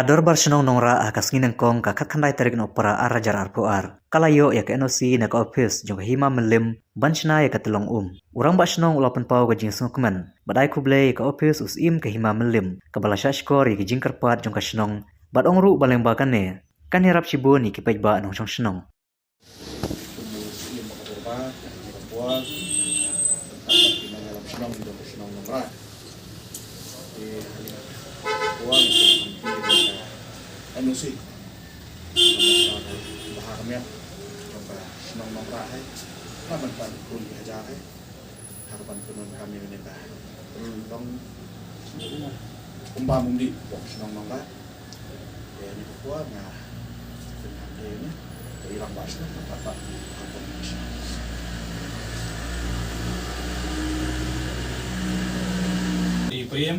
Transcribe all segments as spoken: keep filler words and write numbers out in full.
Ka Dorbar Shnong Nongrah ha ka sngi nyngkong ka khatkhyndai tarik Nohprah ar hajar arphew ar ka la ïoh ïa ka N O C na ka ophis jong ka Hima Mylliem ban shna ïa ka tyllong um. U Rangbah Shnong u la pynpaw ka jingsngewkmen bad ai khublei ïa ka ophis u Syiem ka Hima Mylliem kaba la shah shkor ïa ka jingkyrpad jong ka shnong bad ong ruh ba lyngba kane kan ïarap shibun ïa ki paidbah nongshong shnong. Kum u Syiem ka Dorbar, ka Hima ka Puar, ka Hima ka Shnong, ka Shnong Nongrah. Te ha ka por ka N O C. Ba ha ka miet jong ka Shnong Nongrah hai. Ka ban pan phew hajar hai. Ha ka ban pynlong kam ïa kane ka. Long kumba mung di bok Shnong Nongrah. Te ni ka por nga pynhap dei ni. Te i Rangbah Shnong ka pat pat ha ka Shnong. Di Prem.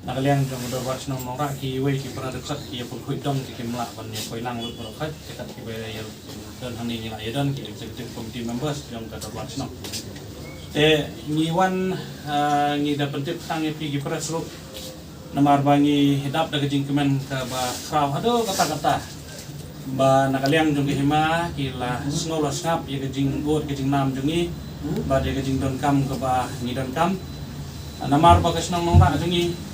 Na ka liang jong ka Dorbar Shnong Nongrah kiwei ki para dkhot ki ïa pyrkhat dong ki kim lah ban ïa poi lang lut baroh khat, te kat kiba ïa don hangne ngi la ïa don ki executive committee members jong ka Dorbar Shnong. Te ngi wan, ah, ngi da pyntip tang ïa phi ki press ruh namar ba ngi dap da ka jingkmen kaba khraw haduh katta katta. Ba na ka liang jong ka Hima ki la sngew la sngap ïa ka jingud ka jingnam jong ngi bad ïa ka jingdonkam kaba ngi donkam. Namar ba ka Shnong Nongrah jong ngi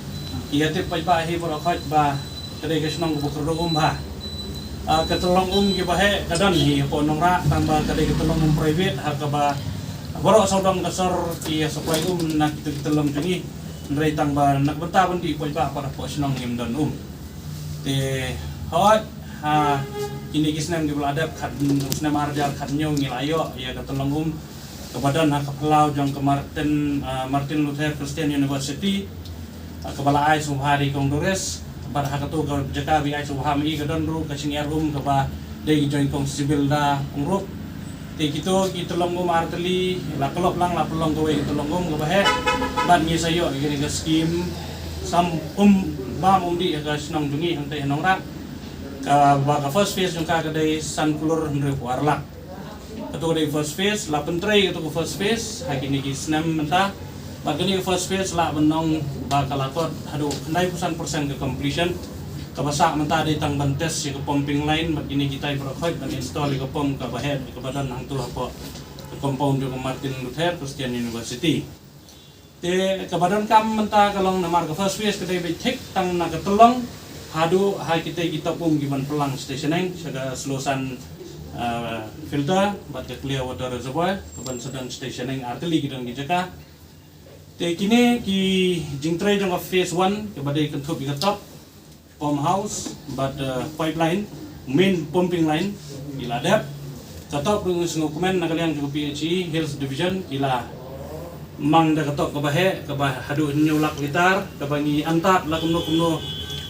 ki ïa tip paidbah hi baroh khoit ba ka dei ka shnong kaba kyrduh um bha. Ah, ka tyllong um kiba heh ka don hi hapoh Nongrah tang ba ka dei ka tyllong um private ha kaba baroh sawdong ka sor ki ïa supply um na kita ki tyllong jong ngi. Hynrei tang ba na ka bynta ban dih paidbah pat hapoh shnong ngim don um. Te hooid ha kine ki snem kiba la dep, khat snem ar hajar khathynñiew ngi la ïoh ïa ka tyllong um kaba don ha ka phyllaw jong ka Martin, ah, Martin Luther Christian University, ah, kaba la ai sngewbha da i Kong Doris. Bad ha kato ka jaka ba i ai sngewbha ma i ka don ruh ka jingïar um kaba dei jong i Kong Sibilda Pyngrope. Te kito ki tyllong um artylli la kylop lang, la pynlong kawei ka tyllong um kaba heh. Bad ngi sa ïoh ïa kane ka skim sam um bam um dih ha ka shnong jong ngi hangtei ha Nongrah. Kaba ka first phase jong ka ka dei san klur hynriew phew ar lak. Kato ka dei first phase, la pyntrei kato ka first phase ha kine ki snem mynta. Bad kane ka first phase lah ban ong ba ka la kot haduh khyndaiphew san percent ka completion. Kaba sah mynta dei tang ban test ïa ka pumping line bad kine kitai baroh khoit ban install ïa ka pump kaba heh kaba don hangto hapoh ka compound jong ka Martin Luther Christian University. Te kaba donkam mynta ka long namar ka first phase ka dei beit thik tang na ka tyllong haduh ha kitai ki top um ki ban pynlang sha shaneng sha ka slosan, ah, filter bad ka clear water reservoir ka ban sa don sha shaneng artylli ki don ki jaka. Te kine ki jingtrei jong ka phase one kaba dei kynthup ïa ka top pump house bad, eh, pipeline, main pumping line ki la dep. Ka top ruh ngi sngewkmen na ka liang jong ka P H E Hills Division ki la mang da ka top kaba heh kaba haduh hynñiew lak litar kaba ngi antad la kumno kumno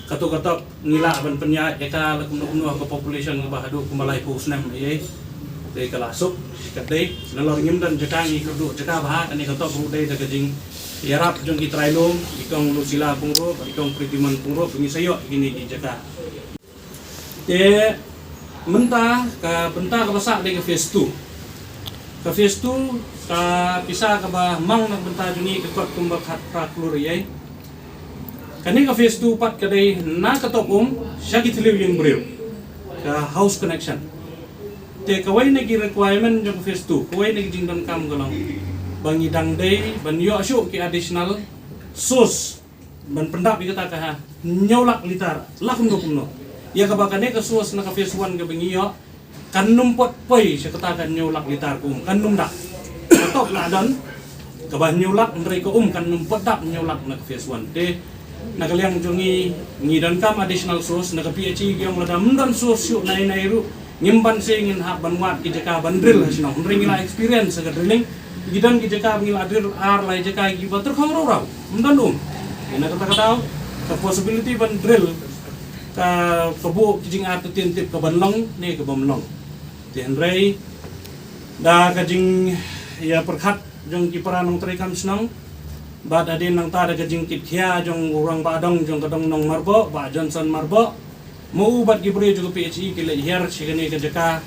kato ka top ngi lah ban pynïaid ïa ka la kumno kumno ha ka population kaba haduh kumba laiphew snem ïa. Te ka la suk ka dei nalor ngim don jaka, ngi kyrduh jaka bha. Kane ka top ruh dei da ka jing ïarap jong ki trai lum, i Kong Lucila Pyngrope, i Kong Pritiman Pyngrope, ngi sa ïoh kine ki jaka. Te mynta ka bynta kaba sah dei ka phase two. Ka phase two ka pisa kaba mang na ka bynta jong ngi ka kot kumba khatphra klur ïa. Kane ka phase two pat ka dei na ka top um sha ki thliew ïing briew, ka house connection. Te kawei na ki requirement jong ka phase two, kawei na ki jingdonkam ka long ba ngi dang dei ban ïoh shuh ki additional source ban pyndap ïa kata ka ha hynñiew lak litar la kumno kumno. Ïa kaba kane ka source na ka phase one kaba ngi ïoh kan nym pat poi sha kata ka hynñiew lak litar ka um, kan nym dap. Ka top la don kaba hynñiew lak, hynrei ka um kan nym pat dap hynñiew lak na ka phase one. Te na ka liang jong ngi ngi donkam additional source, na ka P H E ki ong lada ym don source shuh nai nai ruh ngim banse ngin hap ban wad ki jaka ban drill ha shnong. Hynrei ngi la experience ha ka drilling. Ki don ki jaka ba ngi la drill ar lai jaka kiba tyrkhong rau rau, ym don um. Ïa na kata ka daw ka possibility ban drill ka, ka buh ki jingartatien tip ka ban long ne ka bym long. Te hynrei da ka jingïapyrkhat jong ki para nongtrei kam shnong bad hadien nangta da ka jingkitkhia jong u rangbah dong jong ka dong Nongmarboh, Bah Johnson Marboh, ma u bad ki briew jong ka P H E ki leit hiar sha kane ka jaka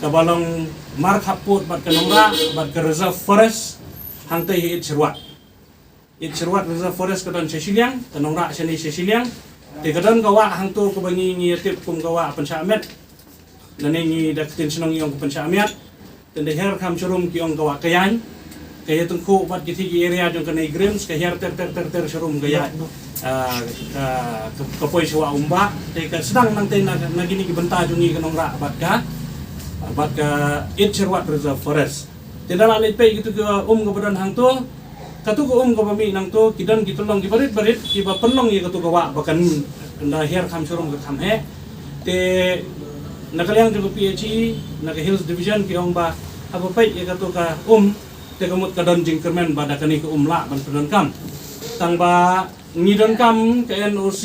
kaba long markhappud bad ka Nongrah bad ka reserve forest hangtei ha Ïeit Shyrwat. Ïeit Shyrwat Reserve Forest ka don sha shiliang, ka Nongrah shane sha shiliang. Te ka don ka wah hangto kaba ngi ngi ïa tip kum ka wah Pynshah Miat. Lane ngi da ka ktien shnong ngi ong ka Pynshah Miat. Te ynda hiar kham sharum ki ong ka wah Kaiaiñ. Ka ïatyngkhuh bad ki thik ki area jong ka NEIGRIHMS, ka hiar ter ter ter ter sharum ka ïaid, ah, ah, ka, ka poi sha wah Umbah. Te ka sdang nangtei na, na kine ki bynta jong ngi ka Nongrah bad ka, bad ka Ïeit Sherwat Reserve Forest. Te ynda la leit peit kito ki um kaba don hangto, kato ka um kaba mih nangto, ki don ki tyllong kiba rit ba rit kiba pynlong ïa kato ka wah ba kan, ynda hiar kham sharum ka kham heh. Te na ka liang jong ka PHE, na ka Hills Division ki ong ba haba peit ïa kato ka um, te ka mut ka don jingkyrmen ba da kane ka um lah ban pyndonkam. Tang ba ngi donkam ka NOC,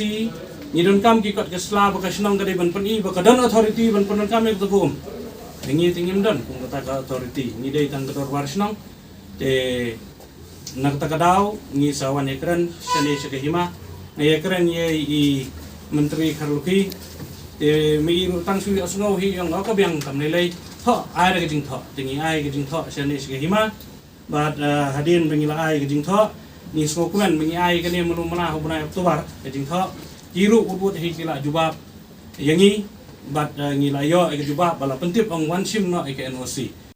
ngi donkam ki kot ki sla ba ka shnong ka dei ban pyni ba ka don authority ban pyndonkam ïa kato ka um. Te ngi te ngim don kum kata ka authority, ngi dei tang ka dorbar shnong. Te na kata ka daw ngi sa wan ïakren shane sha ka hima. Nga ïakren ïa i Myntri Kharlukhi. Te ma i ruh tang shu ïohsngew hi ïong, oh, ka biang kam lei lei. Thoh, ai da ka jingthoh. Te ngi ai ka jingthoh shane sha ka hima. Bad, eh, hadien ba ngi la ai ka jingthoh, ngi sngewkmen ba ngi ai kane malu mala ha u bnai October ka jingthoh. Ki ruh wut wut hi ki la jubab ïa ngi. Bad, eh, ngi la ïoh ïa ka jubab ba la pyntip ong wan shim noh ïa ka NOC.